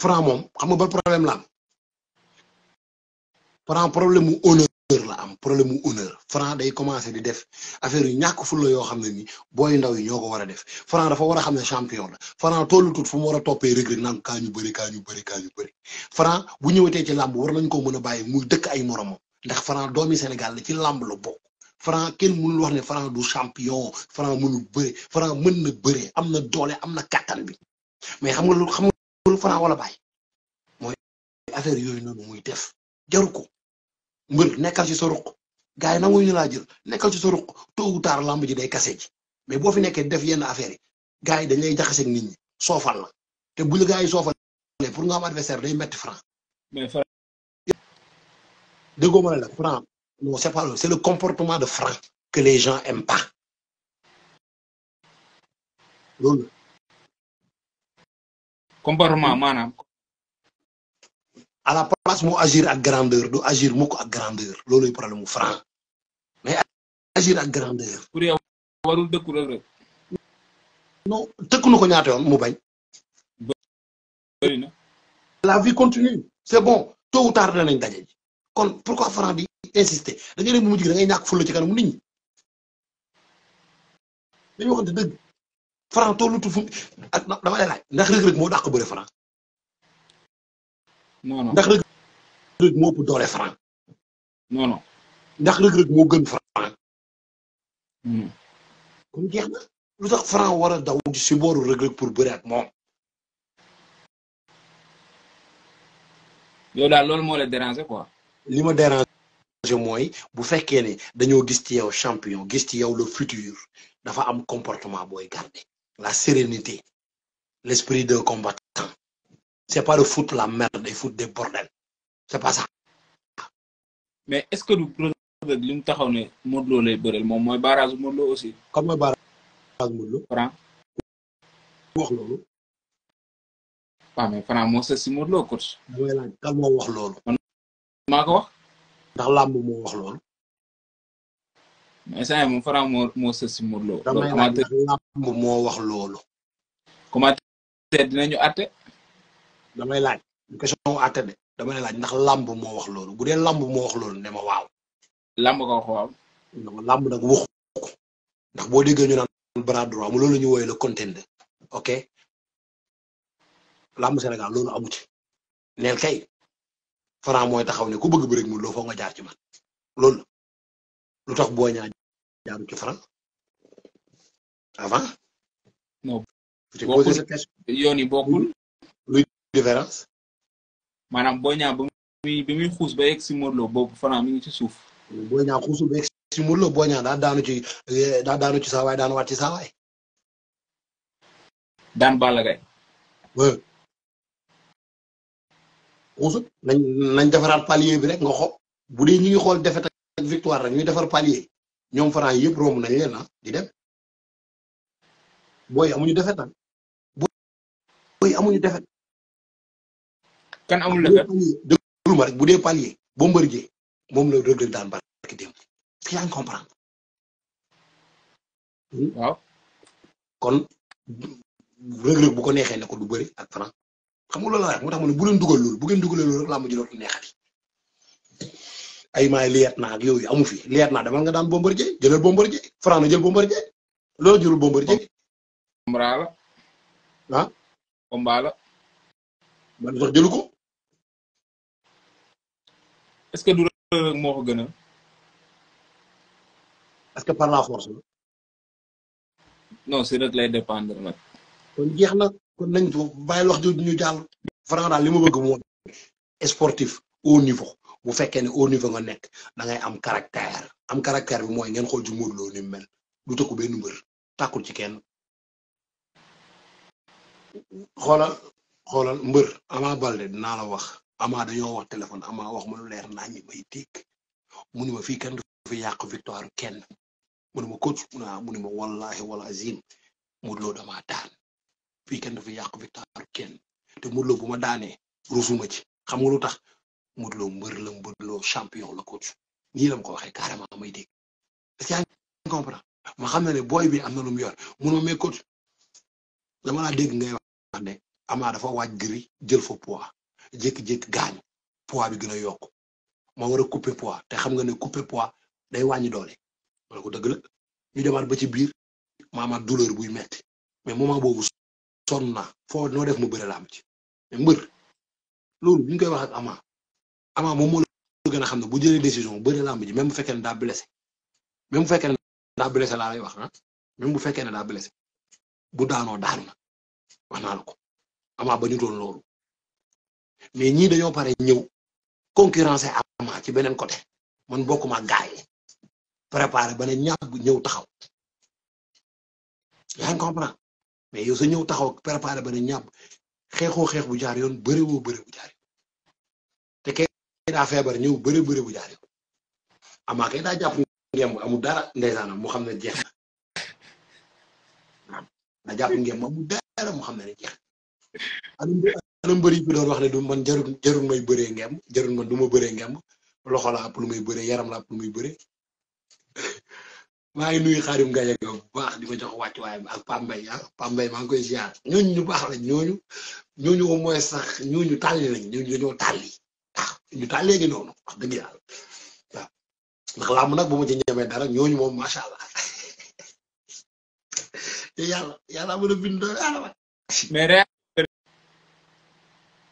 Franc moom xam nga ban problème la am Franc problème mu honneur la am problème mu honneur Franc day commencé di def affaire yu ñàkk fulla yoo xam ne ni booy ndaw yi ñoo ko war a def Franc dafa war a xam ne champion la Franc tollu tut fu mu war a toppee Reug Reug naan kaa ñu bëri Franc bu ñëwatee ci làmb war nañ koo mën a bàyyi muy dëkk ay moromam ndax Franc doomi Sénégal la ci làmb la bokk Franc kenn mënul wax ne Franc du champion Franc mënul bëri Franc mën na bëre am na doole am na kàttan bi mais xam nga lu Franc wala bàyyi mooy affaire yooyu noonu muy def jaru ko mbër nekkal ci sa ruq gars yi nangu ñu laa jël nekkal ci sa ruq tôt ou tard lamb ji day kase ji mais boo fi nekkee def yenn affaire yi gars yi dañ lay jaxaseeg nit ñi soofal la te bu la gars yi soofalee pour nga am adversaire day metti Franc. mais Franc. déggoo ma ne la Franc non c'est pas c'est le comportement de Franc que les gens aiment pas loolu. comportement maanaam. à la place mu agir ak grandeur du agir mukk ak grandeur looluy problème mu Franc mais agir ak grandeur. pour yow warul dëkku Reug Reug. non tëkku na ko ñaata yoon mu bañ. bëri na. la vie continue c'est bon tôt ou tard danañ daje ji kon pourquoi Franc di insister da ngay dem bu mujj da ngay ñàkk fulla ci kanamu nit ñi dañu waxante dëgg Franc tollutu fu ak dama lay laaj ndax Reug Reug moo dàq bëre Franc. non non ndax Reug Reug moo ëpp doole Franc. non non. ndax Reug Reug moo gën Franc. Hmm. kon jeex na lu tax Franc war a daw si booru Reug Reug pour bëre ak moom. yow daal loolu moo la déranger quoi. li ma déranger mooy bu fekkee ne dañoo gis ci yow champion gis ci yow le futur dafa am comportement booy garder la sérénité l'esprit d'un combattant c'est pas de foutre la merde et foutre des bordels c'est pas ça. mais est-ce que du Reug Reug li mu taxaw ne Modou Lo lay bëreel moom mooy barrage Modou Lo aussi. comme mooy barrage Modou Lo. Franc. wax loolu. waaw mais Franc moo sës si Modou Lo coach. damay laaj kan moo wax loolu. maa ko wax. ndax làmb moo wax loolu. mais saa yi moom Franc moo sës si Modou Lo. damay laaj ndax làmb moo wax loolu. commentateur dinañu àtte. damay laaj question àtte de damay laaj ndax làmb moo wax loolu bu dee làmb moo wax loolu ne ma waaw. làmb ko wax waaw. non làmb nag waxu ko ndax boo déggee ñu naan bras droit mu loolu la ñu woowee le contender ok làmb Sénégal loolu amu ci neel kay Franc mooy taxaw ne ku bëgg bëre ak Modou Lo foog nga jaar ci man loolu lu tax Boy Niang jaaru ci Franc avant. non tu posé cette question. yoon yi bokkul. luy différence. maanaam Boy Niang bi muy xuus ba yegg si Modou Lo boobu Franc mi ngi ci suuf. Boy Niang xuusul ba yegg si Modou Lo Boy Niang daa daanu ci saa waay daanu waat ci saa waay. daan Balla Gaye. oui. xuusul nañ defaraat palier bi rek nga xool bu dee ñu ngi xool défaite ak victoire rek ñuy defar palier ñoom Franc yëpp romb nañ leen di dem booy amuñu défaite nag booy amuñu défaite. kan amul défaite déglu ma rek bu dee palier Bombardier moom la Reug Reug daan barki dem est-ce que yaa ngi comprendre. waaw. kon Reug Reug bu ko neexee ne ko du bëri ak Franc xam nga loolu la rek moo tax ma ne bu leen dugal loolu bu ngeen dugalee loolu rek laa mujj dootul neexati ay maay liet naa ak yooyu amu fi liet naa demal nga daan Bombardier jëlal Bombardier Franc na jël Bombardier loolu jëlul Bombardier. combat la. ah. combat la. man sax jëlu ko. est-ce que du Reug Reug moo ko gënal. est-ce que par la force la. non si rek lay dépendre nag. kon jeex na kon nañ bàyyi wax jooju ñu jàll. Franc daal li ma bëgg mooy sportif au niveau bu fekkee ne au niveau nga nekk da ngay am caractère bi mooy ngeen xool ci Modou Lo ni mu mel du tëkku benn mbër tàkkul ci kenn. xoolal mbër Ama Baldé dinaa la wax Ama dañoo wax téléphone Ama wax ma lu leer naa ñi may dégg mu ni ma fii kenn du fi yàq victoire kenn mu ni ma coach mu ni ma wallahi wala azim Modou Lo damaa daan fii kenn du fi yàq victoire kenn te Modou Lo bu ma daanee rusuma ci xam nga lu tax Modou Lo mbër la Modou Lo champion la coach nii la ma ko waxee carrément may dégg est-ce que yaa ngi comprendre ma xam ne booy bi am na lu mu yor mun ma mais coach dama laa dégg ngay wax ne Ama dafa waaj gëri jël fa poids jékki-jékki gaañ poids bi gën a yokk ma war a couper poids te xam nga ne couper poids day wàññi doole wala ko dëgg la ñu demaat ba ci biir ma amaat douleur buy metti mais moment boobu sonn naa foo noo def ma bëre làmb ci mais mbër loolu bu ñu koy wax ak Ama moom moo la gën a xam ne bu jëlee décision bëre làmb ji même bu fekkee ne daa blessé même bu fekkee ne daa blessé laa lay wax ah même bu fekkee ne daa blessé bu daanoo daanu na wax naa la ko Ama ba ñu doon loolu mais ñii dañoo pare ñëw concurrencer Ama ci beneen côté man bokkuma gaay yi préparé ba ne ñàbb ñëw taxaw yaa ngi comprendre mais yow sa ñëw taxaw préparé ba ne ñàbb xeexoo xeex bu jaar yoon bëre woo bëre bu jaar yoon te kay daa feebar ñëw bëre bëre bu jaar yoon Ama kay daa jàpp ngemb amul dara ndeysaanam mu xam ne jeex na daa jàpp ngemb amul dara mu xam ne jeex ana mbëri bi doon wax ne du man jarul may bëree ngemb jarul man du ma bëree ngemb loxo la ëpp lu may bëree yaram la ëpp lu may bëree maa ngi nuyu Xaadim Ngaye bu baax di ko jox wàccuwaayam ak Pambay Pambay maa ngi koy ziar ñooñu ñu baax lañ ñooñu au moins sax ñooñu tàlli lañ ñooñu dañoo tàlli waaw ñu tàllee gi noonu wax dëgg yàlla waaw ndax làmb nag bu ma ci ñemee dara ñooñu moom macha allah te yàlla mën a bind doole yàlla mais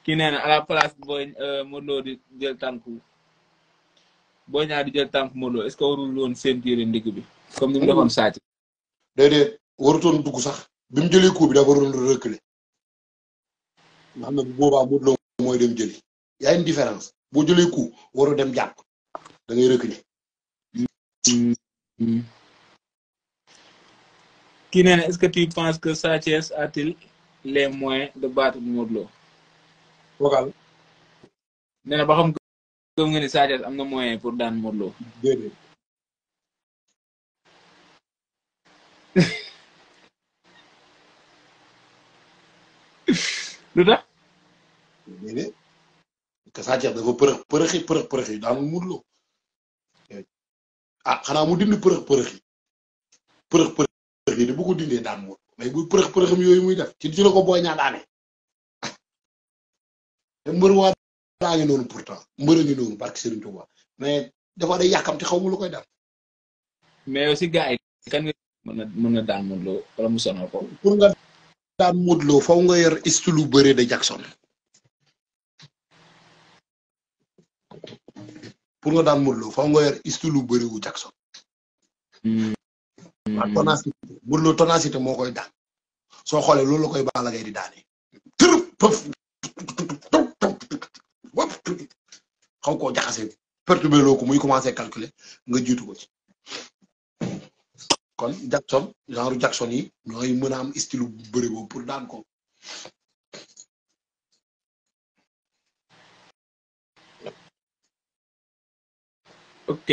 kii nee na à la place booy Modou Lo di jël tànku Boy Niang di jël tànku Modou Lo est-ce que warul woon ceinture ndigg bi comme ni mu defoon Sa Thiès. déedéet warutoon dugg sax bi mu jëlee coup bi dafa waroon reculer nga xam ne bu boobaa Modou Lo mooy dem jëli y a une différence boo jëlee coup waroo dem jàpp da ngay reculer. kii nee na est-ce que tu penses que Sa Thiès a-t-il les moyens de battre Modou Lo. vocal. nee na ba xam gëm nga ni Sa Thiès am na moyen pour daan Modou Lo. déedéet. lu tax. déedéet. parce que Sa Thiès dafa përëxi daanul Modou Lo. ah xanaa mu dindi përëx yi de bu ko dindee daan Modou Lo mais bu përëxam yooyu muy def ci la ko Boy Niang daane. te mbër waa daa ngi noonu pourtant mbër a ngi noonu barke Serigne Touba mais dafa day yàkkamti xaw ma lu koy def. mais aussi gars yi kan nga mën na daan Modou Lo wala mu sonal ko. pour nga daan Modou Lo faw nga yor style bëre de Jackson. pour nga daan Modou Lo faw nga yor style bëre wu Jackson. waaw tonacité Modou Lo tonacité moo koy daan soo xoolee loolu la koy Balla Gaye di daane. xaw koo jaxase perturbé loo ko muy commencé calculer nga jiitu ko ci kon Jackson genre Jackson yi ñooy mën a am style bu bëri boobu pour daan ko. ok.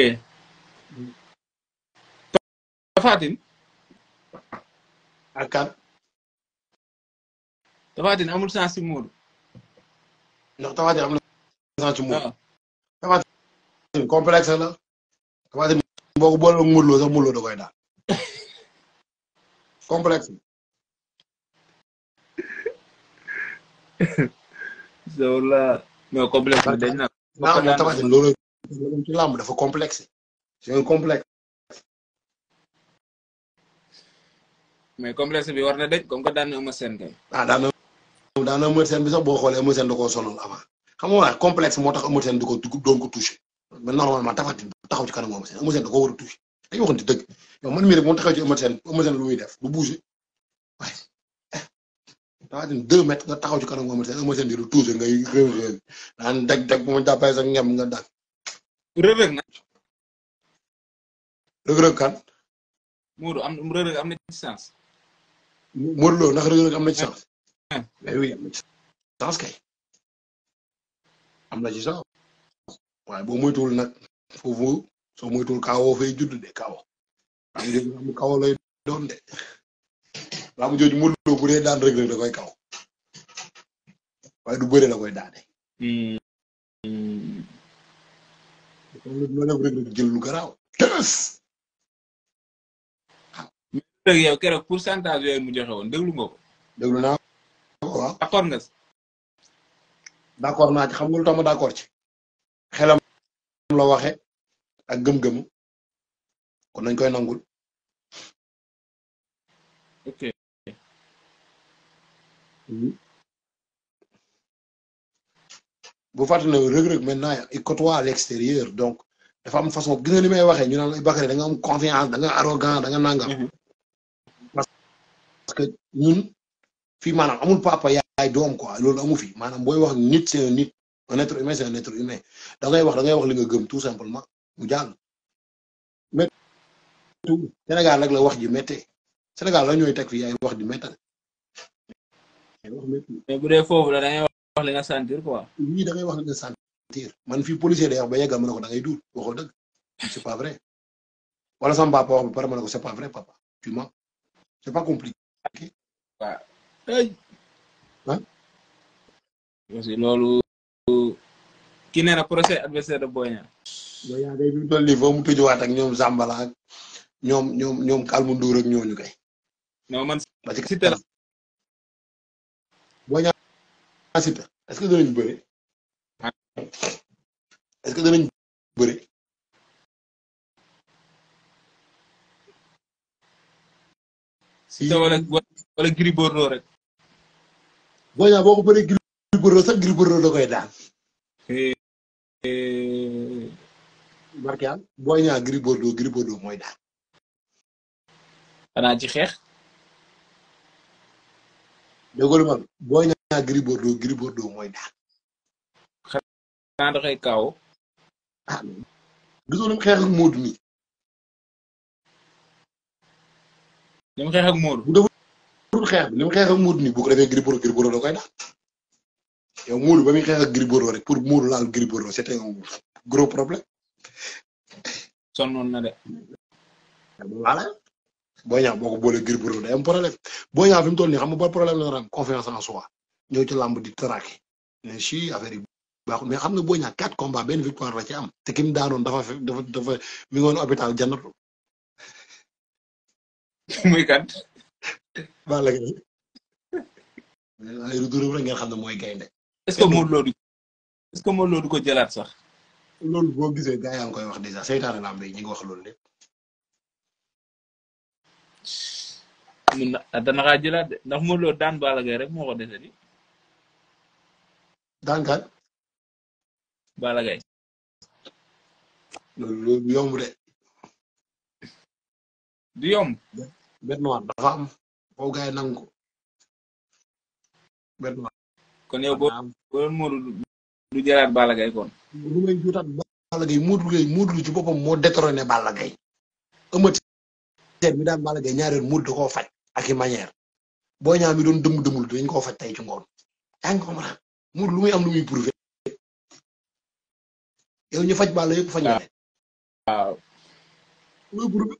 Tapha Tine. ak kan. Tapha Tine amul sens ci Modou. ndax Tapha Tine am na sens ci Modou. Tapha Tine complexe la. Tapha Tine boo ko boole ak Modou Lo sax Modou Lo da koy daan complexe. so la non complexe bi dañ na. Tapha Tine loolu ci làmb dafa complexe. c'est un complexe. mais complexe bi war na dëj comme que daan na Eumeu Sène kay. ah daan na Eumeu Sène bi sax boo xoolee Eumeu Sène da koo sonal avant xam nga waaye complexe moo tax Eumeu Sène doon ko touché mais normalement Tapha Tine taxaw ci kanam Eumeu Sène da koo war a touché dañuy waxante dëgg yow man mii rek moo taxaw ci Eumeu Sène lu muy def du bougé waaye Tapha Tine 2 mètres nga taxaw ci kanam Eumeu Sène di la touché ngay réew daan deg bu ma jàppee sax ngem nga daan. Reug na. Reug kan. Modou Reug am na ci sens. Modou Lo ndax Reug am na ci sens. mais oui am na ci sens kay. am na ci sens. waaye boo moytuwul nag foofu soo moytuwul kaawoo fay judd de kaawoo. am jooju kaawoo lay doon de. am jooju Modou Lo bu dee daan Reug da koy kaw. waaye du bëre da koy daane. loolu Reug jël lu garaaw. tës. Reug yow keroog pourcentage yooyu mu joxe woon déglu nga ko. déglu naa ko waaw d'accord nga si. d'accord naa ci xam nga lu tax ma d'accord ci xelam la waxe ak gëm-gëm kon nañ koy nangul. ok. bu fàttali ne Reug Reug maintenant il côtoie à l'extérieur donc dafa am façon gis nga li may waxee ñu naan Bakary da nga am confiance da nga arrogant da nga nangam. parce que ñun fii maanaam amul papa yaay doom quoi loolu amu fi maanaam booy wax nit c'est un nit un être humain c'est un être humain da ngay wax li nga gëm tout simplement mu jàll. mais tout Sénégal nag la wax ji méttee Sénégal la ñooy teg fii ay wax di méttale. mais bu dee foofu la da ngay wax li nga sentir quoi. oui da ngay wax li nga sentir man fii policier day wax ba yeggal ma ne ko da ngay duul waxoo dëgg c'est pas vrai wala sama papa wax ba pare ma ne ko c'est pas vrai papa tu mens c'est pas compliqué. waaw. ah. aussi loolu. ki nee na procès adversaire de Boy Niang. Boy Niang day fi toll nii foo mu tëjuwaat ak ñoom Zambala ak ñoom Kalmu Ndour ak ñooñu kay. non man parce que Siteu la. Boy Niang Siteu est-ce que danañ bëre. est-ce que danañ bëre. Siteu wala Gris Bordeaux rek. Boy Niang boo ko bëree Gris Bordeaux sax Gris Bordeaux da koy daan. barke yàlla Boy Niang Gris Bordeaux mooy daan. xanaa ci xeex. déggoo man Boy Niang Gris Bordeaux mooy daan. xanaa da koy kaaw. ah gisoo lim xeex ak Modou nii. lim xeex ak Modou. bu deful xeex bi lim xeex ak Modou nii bu ko defee Gris Bordeaux da koy daan. yow Modou ba muy xeex ak Gris Bordeaux rek pour Modou laal Gris Bordeaux c'était un gros problème. sonnoon na de. voilà. Boy Niang boo ko boolee Gris Bordeaux day am problème Boy Niang fi mu toll nii xam nga ba problème la am confiance en soi ñëw ci làmb di traqué mais si affaire yi baaxul mais xam nga Boy Niang 4 combats benn victoire la ci am te ki mu daanoon dafa mi ngi woon hôpital jannatu. muy kan. Balla Gaye ay retour rek ngeen xam ne mooy gaynde. est-ce que Modou Lo du ko jëlaat sax. loolu boo gisee gars yaa ngi koy wax déjà seytaane lamb yi ñu ngi wax loolu lépp. mun na dana kaa jëlaat de ndax Modou Lo daan Balla Gaye rek moo ko dese di. daan kan. Balla Gaye. loolu yomb de. du yomb. bête noire dafa am foofu gars yi nangu ko. bête noire. kon yow boo Modou du jëlaat Balla Gaye kon. lu may juutaat Balla Gaye Modou ci boppam moo détrôné Balla Gaye. Eumeu Sène mi daan Balla Gaye ñaareel Modou da koo faj ak i manière Boy Niang mi doon dëmul dañ koo faj tey ci ngoon yaa ngi ko mën a Modou lu muy am lu muy prouvé yow ñu faj Balla yëpp faj nga leen. waaw. lu muy prouvé.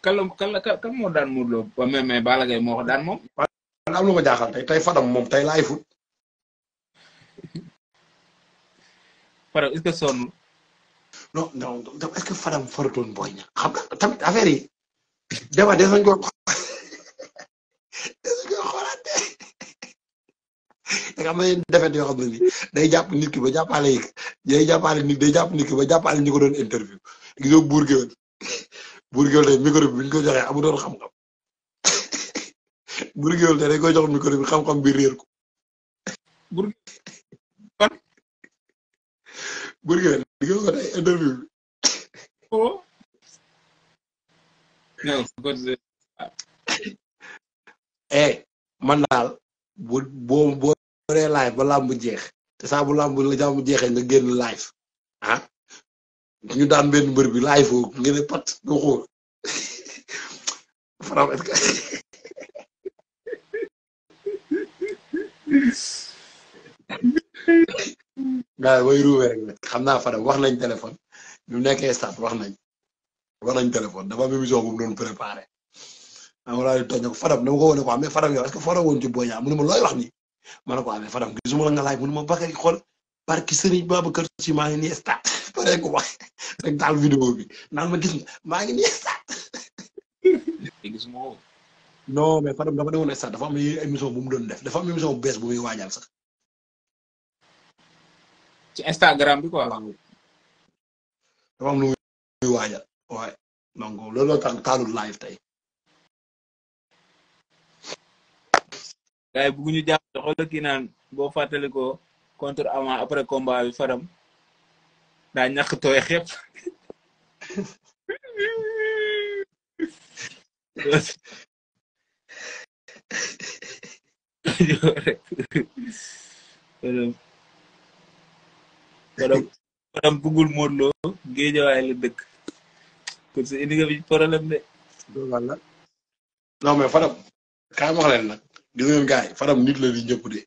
kan moo daan Modou Lo mais Balla Gaye moo ko daan moom. am lu ma jaaxal tey Fadam moom tey laay fut. Fadam est-ce que sonn. non est-ce que Fadam faratoon Boy Niang xam nga tamit affaire yi. débat des nañ ko xoolaat de. da nga am na defet yoo xam ne nii day jàpp nit ki ba jàppale yi day jàppale nit ki ba jàppale ñu ko doon interview gisoo buur géwél tey micro bi ñu ko joxee amu doon xam-xam buur géwél tey dañ koy jox micro bi xam-xam bi réer ko. buur géwél gisoo ko tey interview bi. oh. non. man daal boo dee live ba làmb jeex te saa bu làmb la jàmm jeexee nga génn live ah ñu daan benn mbër bi live foofu ngeen ne pat nga xool Fadam est-ce que waaw way ruube rek nag xam naa Fadam wax nañ téléphone bi mu nekkee stade wax nañ téléphone dafa am émission bu mu doon préparé wala tooñ ko Fadam dama ko wane quoi mais Fadam yow est-ce que Fadam woon ci Boy Niang mu ne ma looy wax nii ma ne ko mais Fadam gisuma la nga laaj mu ne ma Bakary xool barki Serigne Babacar Sy maa ngi nii stade pare ko wax rek daal vidéo bi naan ma gis maa ngi nii stade gisuma ko. non mais Fadam dafa newoon stade dafa am émission bu mu doon def dafa am émission bu bees bu muy waajal sax. ci Instagram bi quoi. dafa am lu muy waajal waaye donc looloo tax taalul live tey. gars yi bëgguñu jàpp xoolal kii naan boo fàttali ko contre avant après combat bi Fadam daa ñàkk tooy xepp. Fadam bëggul Modou Lo Géejawaay la dëkk kon sa indi nga bi problème de. walla non mais Fadam kaay ma wax leen nag gis ngeen gars yi Fadam nit la di ñëpp de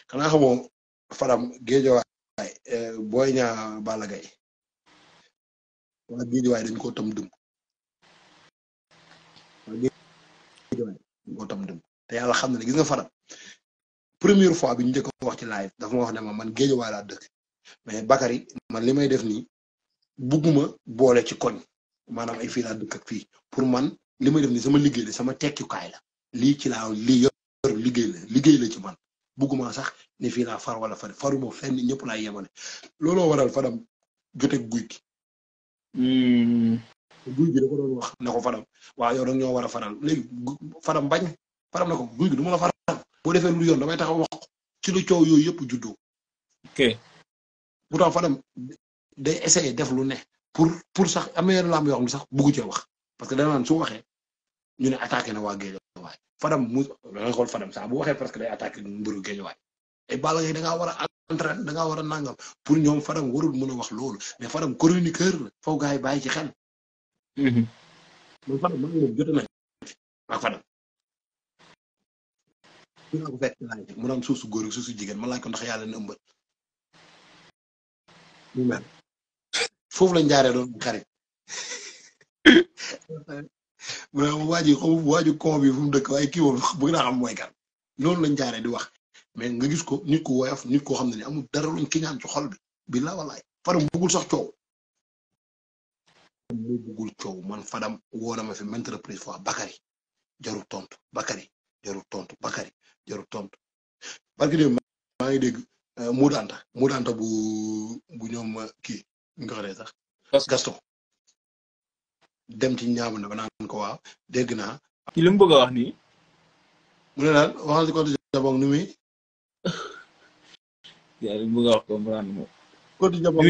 xanaa xamoo Fadam Géejawaay Boy Niang Balla Gaye waa Géejawaay dañ koo tam dëm waa Géejawaay dañ koo tam dëm te yàlla xam na ne gis nga Fadam première fois bi ñu njëkk a wax ci live dafa ma wax ne ma man Géejawaay laa dëkk mais Bakary man li may def nii bugguma boole ci koñ maanaam ay fii laa dëkk ak fii pour man li may def nii sama liggéey la sama tekkikaay la lii ci laa lii yor liggéey la ci man bugguma sax ne fii laa far wala faruma fenn ñëpp laa yemale looloo waral Fadam joteeg guy gi. guy gi da ko doon wax ne ko Fadam waaw yow da ñoo war a faral léegi Fadam bañ Fadam ne ko guy gi du ma la faral boo defee lu yoon damay taxaw wax ci lu coow yooyu yëpp juddoo. ok pourtant Fadam day essayer def lu ne pour sax amee lamb yoo xam ne sax buggu cee wax parce que dana naan su waxee ñu ne attaqué na waa Géejawaay Fadam mu da ngay xool Fadam sax bu waxee parce que day attaqué mbëru Géejawaay ay Balla Gaye da ngaa war a entraîner da ngaa war a nangam pour ñoom Fadam warul mën a wax loolu mais Fadam chroniqueur la foofu gars yi bàyyi ci xel. man Fadam maa ngi leen jot nañ ak Fadam. dinaa ko fekk laaj mu naan suuf su góor ak suuf su jigéen ma laaj ko ndax yàlla na ëmbal. mu mel foofu lañ jaaree doon xarit mu ne waaju kon bi fu mu dëkk waaye kii moom bëgg naa xam mooy kan noonu lañ jaaree di wax mais nga gis ko nit ku woyof nit koo xam ne ni amul dara luñ ki ñaan ci xol bi bilaa wallaay Fadam bëggul sax coow mu bëggul coow man Fadam woo na ma fi maintes reprises fois Bakary jarul tontu Bakary jarul tontu Bakary jarul tontu parce que maa ngi dégg Modou Anta bu ñoom kii nga xam ne sax Gaston dem ci ñaamu na ba naan ko waaw dégg naa. ki li mu bëgg a wax nii. mu ne daal waxal ci côté Jabong ni muy. yaa li mu bëgg a wax comprendre moom. côté Jabong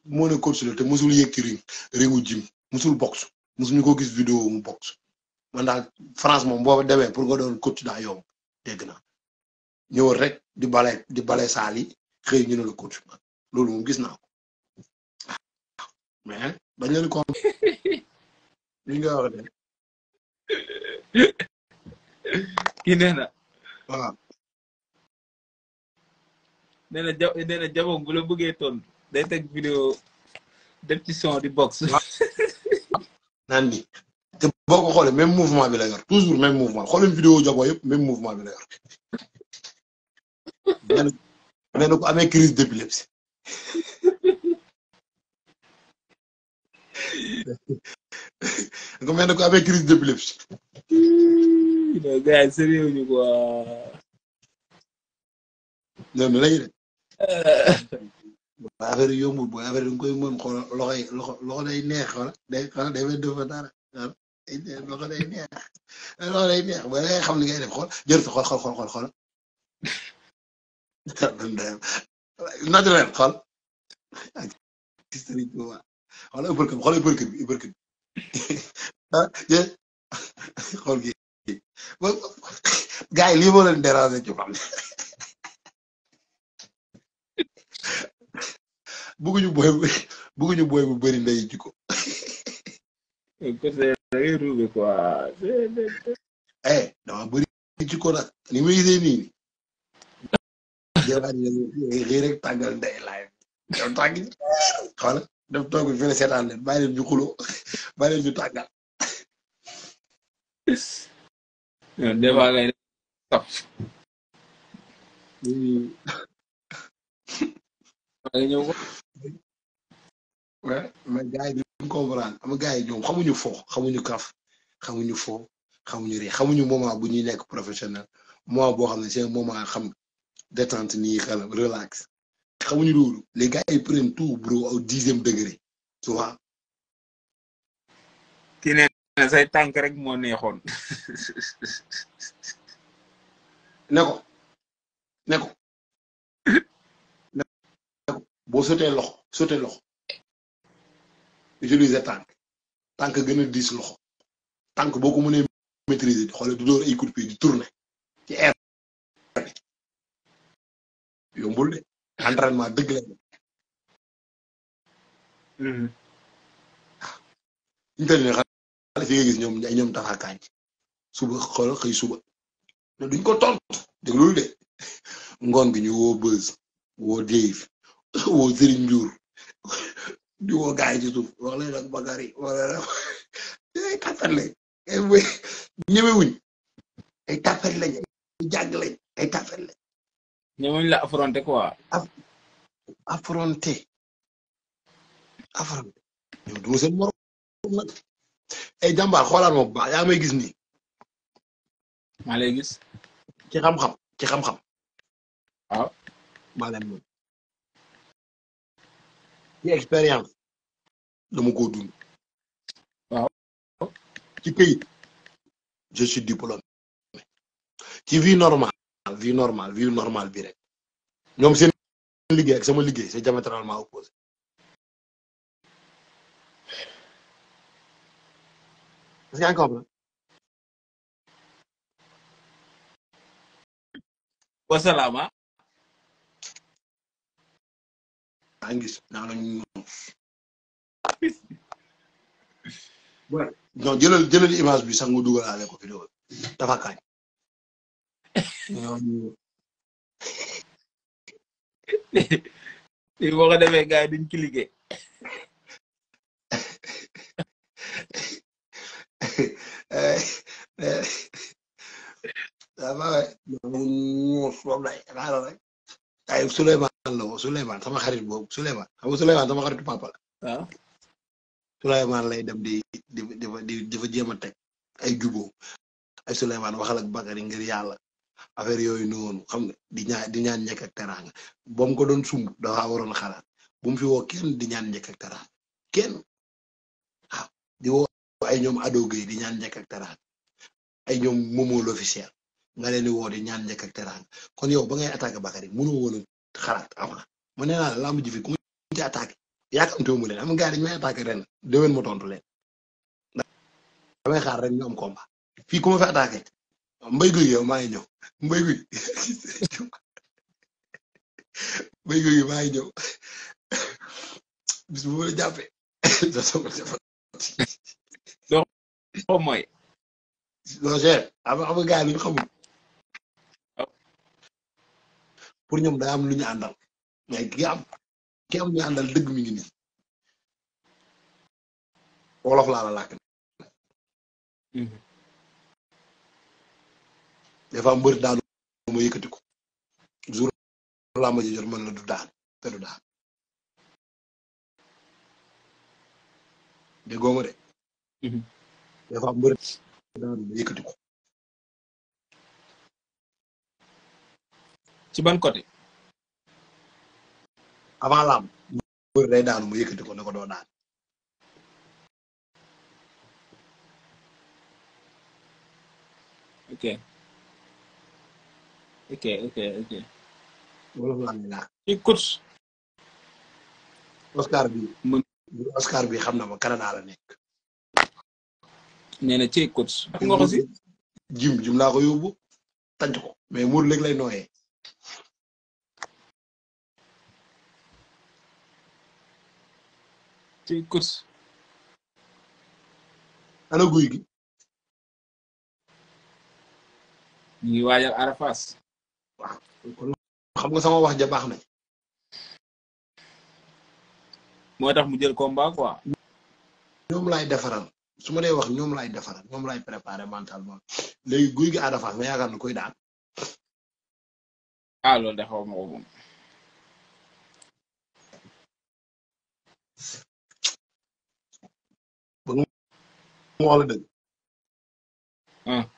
moo ne coach la te mosul yëg ci ringu jim mosul box mosuñu ko gis vidéo mu box man daal France moom boo demee pour nga doon coach daa yomb dégg naa ñëwal rek di bale saal yi xëy ñu ne la coach loolu moom gis naa ko mais dañ leen ko li nga wax de kii nee na waaw nee na Jabong bu la bëggee tontu day teg vidéo def ci son di box. naan ni te boo ko xoolee même mouvement bi la yor toujours même mouvement xooleen vidéo Jabong yëpp même mouvement bi la yor nee na ko amee crise d'épilepsie nga mel ne ko amee crise d'épilepsie. non gars yi sérieux ñu quoi. non non lañu de. affaire yi yombul booy affaire yi nga koy mën xool loxo day neex xool day mel dafa dara loxo day neex booy da ngay xam li ngay def xool jërëjëf xool. naturel xool. xoolal uppercut bi ah xool gi gars yi lii moo leen déranger ci xam bëgguñu booy bu bëri ndey jikko. côté da ngay ruube quoi. dama bëri jikko nag ni may gisee nii lii rek tàggal ndey laay yow tàgg xoolal def toog bi fi ne seetaan leen bàyyi leen ñu xuloo bàyyi leen ñu tàggal. des fois ngay saf. maa ngi ñëw ko. mais gars yi duñ comprendre ama gars yi ñoom xamuñu fo xamuñu kaf xamuñu foo xamuñu ree xamuñu moment bu ñuy nekk professionnel moment boo xam ne c'est un moment xam détente nii xelam relax xamuñu loolu les gars ils prennent tout bro au 10e degré tu vois. kii nee na say tànk rek moo neexoon. ne ko ne ko boo sotee loxo utiliser tànk gën a diis loxo tànk boo ko mënee maîtriser xoolal du door ay coup de pied di tourner ci air yombul de entraînement dëgg la. ñu tëdd ne xale fi nga gis ñoom Tafa Kañ suba xoolal xëy suba ne duñ ko tontu déglul de ngoon gi ñu woo Beuz woo Dave woo Serigne Ndiour di woo gars yi ci suuf wax leen ak Bakary wala ay tàppet lañ ñemewuñ ay tàppet lañ ay jàng lañ ay tàppet lañ. ñemewuñ la affronter quoi. affronter ñoom du ma seen morom nag ay jàmbaar xoolaat ma bu baax yaa may gis nii. maa lay gis. ci xam-xam. waaw. maa leen moom. ci expérience dama ko dund. waaw. ci këyit je suis diplômé. ci vie normale bi rek. ñoom seen liggéey ak sama liggéey c'est diamétralement opposé. est-ce que yaa ngi comprendre. wasalaama. maa ngi gis naa la ñu. non jëlal image bi sax nga dugalaale ko vidéo Tafa Kañ. lii boo ko defee gars yi duñ cliquer. ay Souleymane la woo Souleymane sama xarit boobu Souleymane xam nga Souleymane sama xaritu papa la. waaw. Souleymane lay dem di fa jéem a teg ay jubóo ay Souleymane waxal ak Bakary ngir yàlla affaire yooyu noonu xam nga di ñaan njëkk ak teraanga ba mu ko doon sumb dafa waroon xalaat bu mu fi woo kenn di ñaan njëkk ak teraanga kenn waaw di woo ay ñoom Ado Gueye di ñaan njëkk ak teraanga ay ñoom Momo l'officiel nga leen di woo di ñaan njëkk ak teraanga kon yow ba ngay attaqué Bakary mënoo woon a xalaat avant ma nee naa la lamb ji fi ku ci attaqué yaakamtewu mu leen am gars yi dañu may attaqué ren déwén ma tontu leen damay xaar rek ñu am combat fii ku ma fi attaqué mbay guy yow maa ngi ñëw mbay guy maa ngi ñëw bis bu ma la jàppee donc mooy. non cher xam nga gars yi lu ñu xamul pour ñoom daa am lu ñu àndal mais ki am ñu àndal dëgg mi ngi nii wolof laa la làkk. des fois mbër daanu ma yëkkati ko jour laa ma ji jot mën la du daan te du daan déggoo ma de. des fois mbër daanu ma yëkkati ko. ci ban côté. avant lamb mbër day daanu ma yëkkati ko ne ko doo daan. ok. wolof laa lay laaj. ci coach. Oscar bi xam na ma Canada la nekk. nee na ci coach. ak nga ko si. jim laa ko yóbbu tànc ko mais muur léegi lay nooyee. ci coach. ana guy gi. ñu ngi waajal Arafas. waaw kon xam nga sama wax ja baax na. moo tax mu jël combat quoi. ñoom laay defaral su ma dee wax ñoom laay defaral ñoom laay préparer mentalement léegi guy gi Ada Fass nga yaakaar ne koy daan. ah loolu de xaw ma ko moom. ba mu wax la dëgg ah